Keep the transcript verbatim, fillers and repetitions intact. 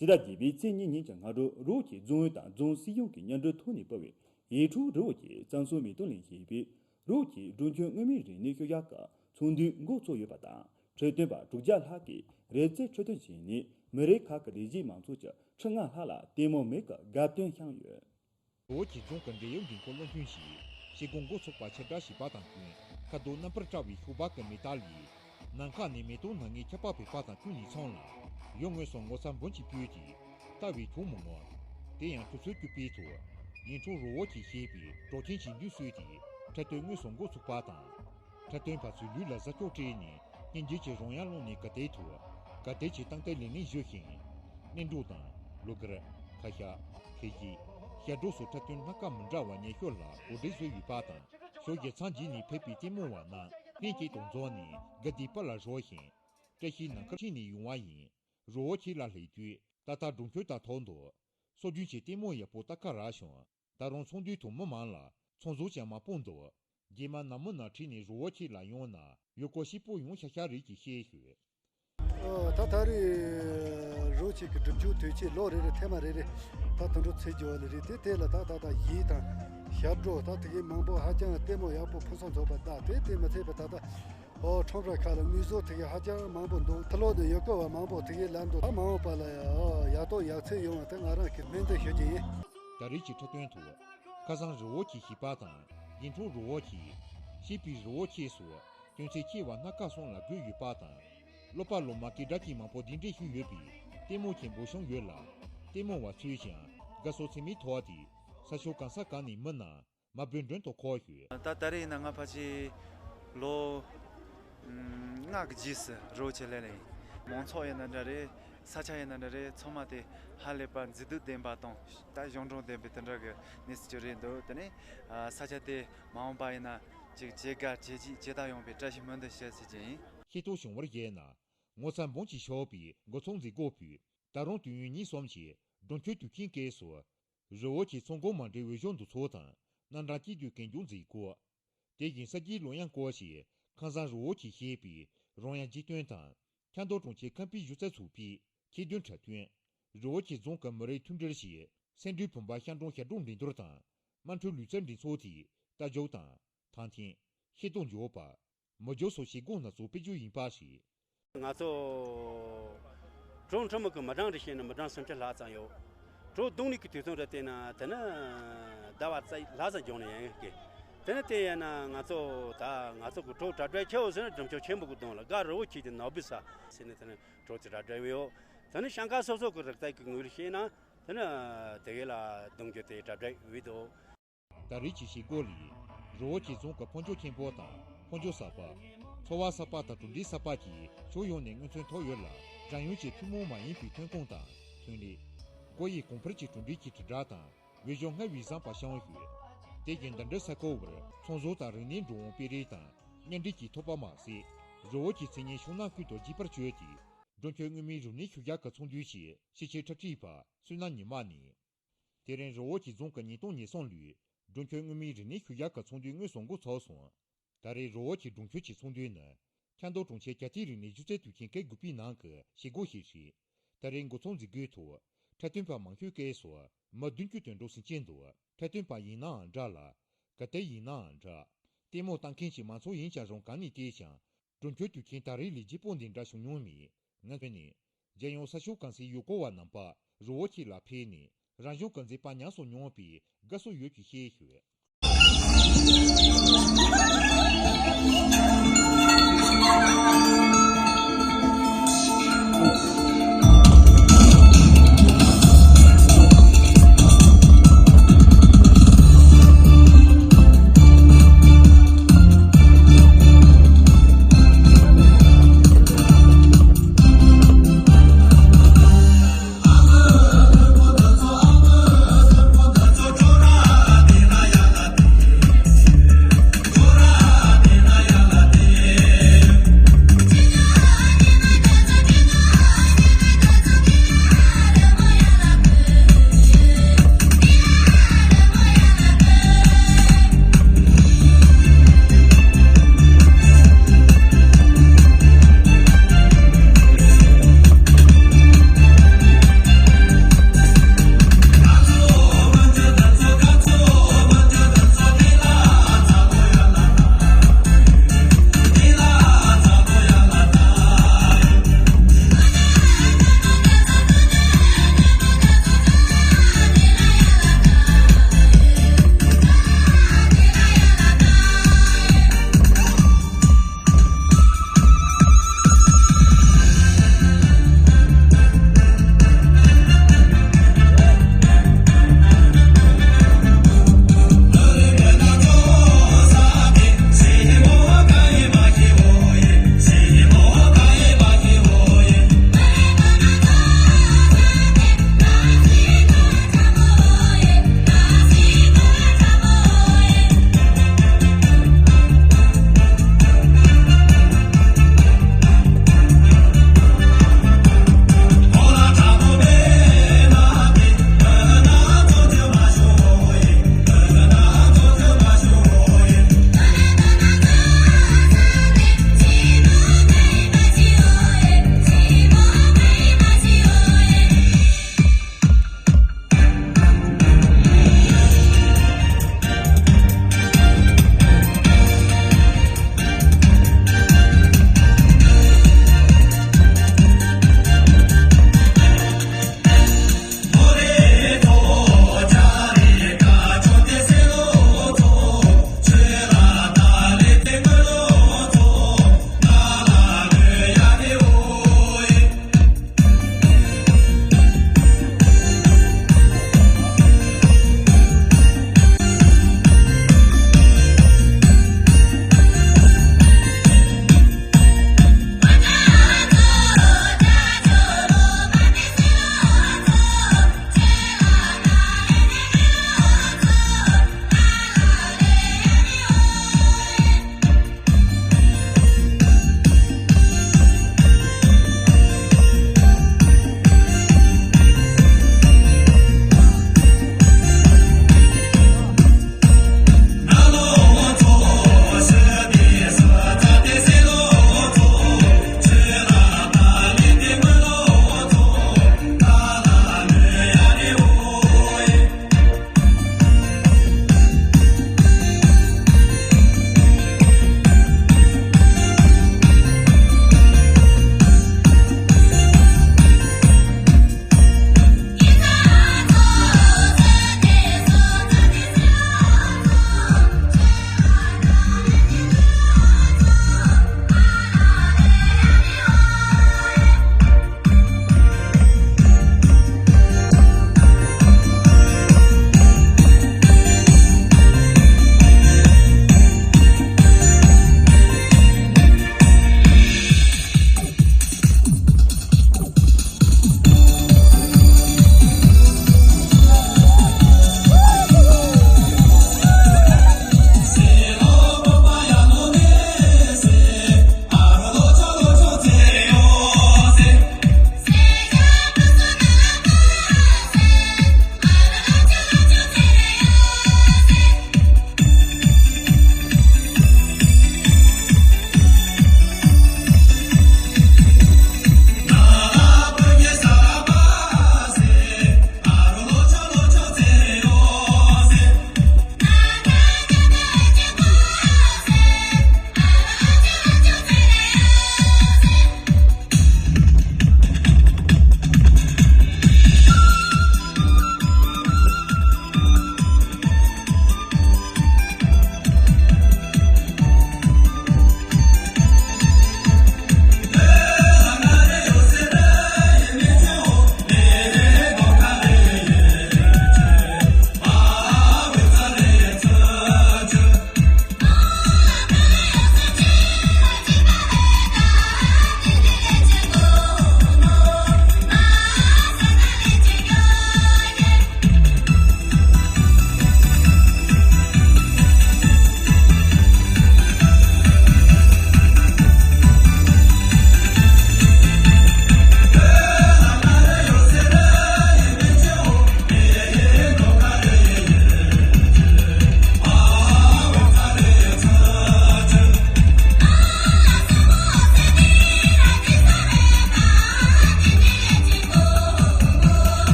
ཕྱི་ཟླ་བརྒྱད་པའི་ཚེས་གཉིས་ཉིན་གྱི་སྔ་དྲོ་རི་བོ་ཆེ་རྫོང་ཨུད་དང་རྫོང་སྲིད་གཞུང་གི་མཉམ་འབྲེལ་ཐོག་ནས་སྤེལ་བའི་ཡུལ་ཕྲུག་རི་བོ་ཆེ་བསམ་གསུམ་མིག་ལྡན་ལས་ཞེས་པའི་རི་བོ་ཆེ་འབྲོག་ཁྱིམ་མངོན་མིན་རིག་གནས་ཤུལ་བཞག་གི་ཚོགས་འདུ་འགོ་ཚུགས་ཡོད་པ་དང་། འཁྲབ་སྟོན་པ་དྲུག་བརྒྱ་ལྷག་གིས་རོལ་རྩེད་འཁྲབ་སྟོན་བྱས་ནས་མི་རིགས་ཁག་གི་ལས་བྱེད་མང་ཚོགས་ཀྱི་ཁྲི་ལྔ་ལྷག་ལ་ལྟད་མོ་མིག་གི་དགའ་སྟོན་བསྐྱངས་ཡོད། རི་བོ་ཆེ་རྫོང་གི་འབྲེལ་ཡོད་འགན་འཁུར་བློ་མཐུན་ཞིག་བྱེད་སྒོ་འགོ་ཚུགས་པ་ཕྱིར་བསྒྲགས་བྱས་པ་དང་བསྟུན། ཁ་དོག་རྣམ་པར་བཀྲ་བའི་ཤོག་སྦག་གི་མེ་སྟག་ལས། ནམ་མཁའ་ནས་མེ་ཏོག་སྣ་ལྔའི་ཆར་པ་ཕེབས་པ་དང་བསྟུན་ནས་ཚང་ལ་ཡུལ་དངོས་སུ་ངོ་ཚ་འབུམ་གྱིས་སྤྲུལ་ཏེ་ལྟ་བས་ཁྱོན་མི་ངོམས། དེ་ཡང་ཆུ་ཚོད་བཅུ་པའི་ཐོག་ཡུལ་ཕྲུག་རི་བོ་ཆེ་ཞེས་པའི་འབྲོག་ཁྱིམ་གྱི་མདུན་བསུས་ཏེ་འཁྲབ་སྟོན་དངོས་སུ་འགོ་ཚུགས་པ་དང་། འཁྲབ་སྟོན་པ་ཚོས་ལུས་ལ་གཟའ་སྐྱོགས་སྤྲས་ནས་སྙིང་རྗེ་གྱི་རོལ་དབྱངས་བླངས་ནས་གར་སྟེགས་ཐོག་གར་སྟེགས་ཀྱི་སྟངས་སྟེགས་ལེགས་ལེགས་བཞུགས་ཤིང་། གླིང་སྒྲུང་དང་། གླུ་གར། ཁ་ཤགས། ཁ་ཤས། ཞབས་བྲོ་སོགས་འཁྲབ་སྟོན་སྣ་ཁ་མི་འདྲ་བ་ཉེར་ཤུ་ལ་གོ་སྒྲིག་བཟོས་ཡོད་པ་དང་། ཕྱོགས་བཞི་མཚམས་བརྒྱད་ནས་ཕེབས་པའི་ལྟད་མོ་བ་རྣམས་ལྷན་ཅིག་ཏུ་འཛོམས་ནས་དགའ་བདེའི་དཔལ་ལ་རོལ་ཞིང་། བཀྲ་ཤིས་ནམ་མཁར་ཁྲིད་ནས་ཡོང་བ་ཡིན། རི་བོ་ཆེ་ལ་སླེབས་དུས་ད་ལྟ་འགྲོ་མཁན་དང་ཐོག་འདུག་སྲོལ་རྒྱུན་གྱི་ལྟད་མོ་ཡག་པོ་ལྟ་ག་རག་བྱུང་། ད་རུང་ཚོགས་འདུའི་ཐོག་མི་མང་ལ་ཚོང་ཟོག་ཀྱང་མང་པོ་འདུག་རྗེས་མ་ནང་མི་རྣམས་ཁྲིད་ནས་རི་བོ་ཆེ་ལ་ཡོང་ན་ཡུལ་སྐོར་སྐྱིད་པོ་ཡོང་ཤག་ཤག་རེད་ཅེས་བཤད་ཞུས། ཨོ། ད་ད་རེས་རི་བོ་ཆེ་གི་སྒྲུབ་སྦྱོང་དུས་ཆེན་ལོ་རེ་རེ་ཐེངས་མ་རེ་རེ་ད་དུང་འགྲོ་ཚེ་རྒྱུ་བ་ལ་རེད་དེ། དེ་ལ་ད་ད་ད་གཞས་དང་ཞབས་བྲོ་ད་དེ་གའི་མང་པོ་ཧ་ཅང་ལྟད་མོ་ཡག་པོ་ཕུན་སུམ་ཚོགས་པ། ད་དེ་དེ་མི་ཚད་པ་ད་ད། ཨོ། ཁྲོམ་ར་ཁག་ལ་དངོས་ཟོག་དེ་གའི་ཧ་ཅང་མང་པོ་འདུག་ད་ལོ་ནི་ཡུལ་སྐོར་བ་མང་པོ་དེ་གའི་ལ་འདུག་ད་མ་འོངས་པ་ལ་ཡང་ཡག་ཐོག་ཡག་བརྩེགས་ཡོང་བ་དེ་ང་རང་གི་སྨོན་འདུན་ཞུ་རྒྱུ་ཡིན། ད་རེས་ཀྱི་འཁྲབ་སྟོན་ཐོག་ཁ་སང་རི་བོ་ཆེ་ཞེས་པ་དང་ཡུལ་ཕྲུག་རི་བོ་ཆེ། ཞེས་པའི་རི་བོ་ཆེ་སོགས་སྐྱོན་ཚད་ཆེ་བ་སྣ་ཁ་གསུམ་ལ་བགོས་ཡོད་པ་དང་། སློབ་པ་སློབ་མ་སྐད་གྲགས་ཅན་མང་པོ་གདན་འདྲེན་ཞུས་ཡོད་པས་ལྟད་མོ་ཆེན་པོ་བྱུང་ཡོད་ལ། ལྟད་མོ་བ་ཚོས་ཀྱང་དགའ་ཚོར་ཚད་མེད་ཐོག་སྟེ་ས་ཕྱོགས་གང་ས་གང་ནས་མི་རྣམས་མ་བུ་མགྲོན་དུ་ཁོ་ཞུས། ད་ད་རེས་ཡིན་ན་ང་ཕལ་ཆེར་ལོ་ལྔ་གི་རྗེས་སུ་རི་བོ་ཆེ་སླེབས་ནས་ཡིན། མང་ཚོགས་ཡིན་ན་འདྲ་རེད། ས་ཆ་ཡིན་ན་འདྲ་རེད། ཚང་མ་དེ་ཧ་ལས་པ་མཛེས་སྡུག་ལྡན་པ་དང་ད་གཞུང་དྲང་ལྡན་པའི་དེ་འདྲ་གི་གནས་ཚུལ་ཅིག་རེད་འདུག་དེ་ནས་ས་ཆ་དེ་མ་འོངས་པ་ཡིན་ན་ཅིག་ཇེ་དགའ་ཇེ་རྒྱས་ཇེ་དར་ཡོང་བའི་བཀྲ་ཤིས་སྨོན་འདུན་ཞུ་ཟེར་གྱི་ཡིན། ཤེས་རྟོགས་བྱུང་བར་བྱས་ན་ངོ་ཚ་འབུམ་གྱིས་ཕྱུག་པའི་འགོ་ཚོགས་འཛིན་སྐོར་པུས་ད་རུང་དུས་ཡུན་གཉིས་གསུམ་གྱི་སྒྲུབ་མཆོད་དུས་ཆེན་སྐབས་སུ། རི་བོ་ཆེ་ཚོང་སྒོ་མ་འདྲེས་འོས་སྦྱོར་འདུ་ཚོགས་དང་རྣམ་གྲངས་སྐྱིད་སྡུག་གན་རྒྱུག་མཛད་སྒོ། དེ་བཞིན་ས་དགེ་ལོ་གཡང་སྐོར་ཞེས་ཁང་བཟང་རི་བོ་ཆེ་ཞེས་པའི་རོལ་དབྱངས་གཅིག་སྟོན་དང་། ཁྱམས་ཐོག་གྲོང་ཁྱེར་ཁམས་པའི་གཞི་རྩ་ཚུགས་པའི་ཆེད་དོན་འཁྲབ་སྟོན། རི་བོ་ཆེ་རྫོང་གི་མི་རིགས་མཐུན་སྒྲིལ་ཞེས་སེ་འབྲས་བུམ་པ་ཤར་གྲོང་ཞབས་བྲོ་འགྲན་བསྡུར་དང་། དམངས་ཁྲོད་ལུས་རྩལ་འགྲན་ཚོགས་དེའི་རྟ་རྒྱུག་དང་། ཐང་འཐེན། ཤེལ་ཏོག་འཇོག་པ། མི་རྒྱུ་སོགས་བྱེད་སྒོ་སྣ་ཚོགས་སྤེལ་རྒྱུ་ཡིན་པ་རེད། ང་ཚོ་གྲོང་ཁྲོམ་གི་མི་གྲངས་རེ་བཤད་ན་མི་གྲངས་སུམ་ཅུ་ལྷག་ཙམ་ཡོད། གྲོང་རྡུང་ནི་གི་དུས་ཚོད་རེ་བལྟས་ན་དེ་ནི་ཟླ་བ་རྩ་ལྷག་ཙམ་འགྱོ་ནི་ཡང་ཡོད་ཀི། དེ་ནི་དེ་ཡིན་ན་ང་ཚོ་ད་ང་ཚོ་གི་གྲོང་གྲ་སྒྲིག་ཆེ་བོ་ཟེར་ན་གྲོང་ཆོག་ཆེན་པོ་གི་གདོང་ལ་དགའ་རི་བོ་ཆེ་དེ་ནག་བུ་ས་ཟེར་ནི་དེ་ནི་གྲོང་གི་གྲ་སྒྲིག་ཡོད། དེ་ནི་ཤང་ཀ་སོ་སོ་གི་རིག་རྩལ་གི་ངོས་རེ་བཤད་ན་དེ་ནི་དེ་གའི་ལ་རྡུང་རྒྱུ་དེ་གྲ་སྒྲིག་ཡོད་དོ། ད་རེས་ཀྱི་བྱེད་སྒོ་ལས། རི་བོ་ཆེ་རྫོང་གི་ཕུན་ཚོགས་ཆེན་པོ་དང་ཕུན་ཚོགས་གསར་པ། འཚོ་བ་གསར་པ་དང་གྲུབ་འབྲས་གསར་པ་བཅས་ཕྱོགས་ཡོངས་ནས་མངོན་མཚོན་ཐོབ་ཡོད་ལ། འགྲན་ཡོད་ཀྱི་ཐུན་མོང་མ་ཡིན་པའི་ཐོན་ཁུངས་དང་ཐོན་ལས། སྒོ་དབྱེ་གོང་འཕེལ་གྱི་གྲུབ་འབྲས་ཀྱི་དྲིལ་བསྒྲགས་དང་འོས་སྦྱོར་སྔར་བས་བཟང་པ་བྱུང་ཡོད། དེ་བཞིན་འདི་འདྲའི་ས་ཁུལ་བར་ཚོང་ཟོག་དང་རིག་གནས་འགྲོ་འོང་སྤེལ་རེས་དང་མཉམ་འདྲེས་ཀྱིས་ཐོབ་པ་མ་ཟད། རི་བོ་ཆེའི་མཚན་སྙན་ཕྱོགས་ནང་ཁུལ་དུ་རྒྱས་པར་བྱས་ཏེ། འགྲོ་མཁན་མངོན་མིན་རིག་གནས་ཤུལ་བཞག་གི་ཚོགས་འདུ་ཞེས་ཤེས་བྱའི་འཁྲབ་ཁྲིད་པ་བསོད་ནམས་ཉི་མ་ནས། དེ་རིང་རི་བོ་ཆེ་རྫོང་གི་ཉིས་སྟོང་ཉེར་གསུམ་ལོའི་འགྲོ་མཁན་མངོན་མིན་རིག་གནས་ཤུལ་བཞག་གི་ཚོགས་འདུ་དངོས་སུ་འགོ་ཚུགས་སོང་། ད་རེས་རི་བོ་ཆེ་སྒྲུབ་མཆོད་ཀྱི་ཚོགས་འདུ་ནི་ཁྱམས་ཐོག་གྲོང་ཁྱེར་གྱ་སྟེ་རིག་གནས་སྒྱུ་རྩལ་དུས་ཆེན་སྐབས་དགུ་པའི་ནང་གི་བྱེད་སྒོ་ཞིག་རེད། ད་རེས་འགོ་ཚུགས་མཛད་སྒོའི་ཐོག་འཁྲབ་སྟོན་པ་མང་ཤོས་སྐབས་སུ་མི་བདུན་ཅུ་དོན་དྲུག་ཟིན་གྱི་འདུག་འཁྲབ་སྟོན་པ་ཡིན་ནའང་འདྲ་ལ། གར་སྟེགས་ཡིན་ནའང་འདྲ། ལྟད་མོ་ལྟ་མཁན་གྱི་མང་ཚོགས་ཡིན་ཀྱང་རུང་གང་ནས་བལྟས་ཀྱང་། སྒྲུབ་མཆོད་དུས་ཆེན་ད་རེས་ལས་བརྗིད་པོ་འདི་འདྲ་བྱུང་མྱོང་མེད། ང་ཚོ་ནས་རྒྱལ་ཡོངས་ས་ཕྱོགས་གང་སའི་ཡུལ་སྐོར་བ་རྣམ་པ་རི་བོ་ཆེ་ལ་ཕེབས་ནས་རང་བྱུང་གི་མཛེས་པ་ཉམས་སུ་མྱོང་བའི་དགའ་བསུ་ཡོད་ཅེས་བཤད་ཞུས།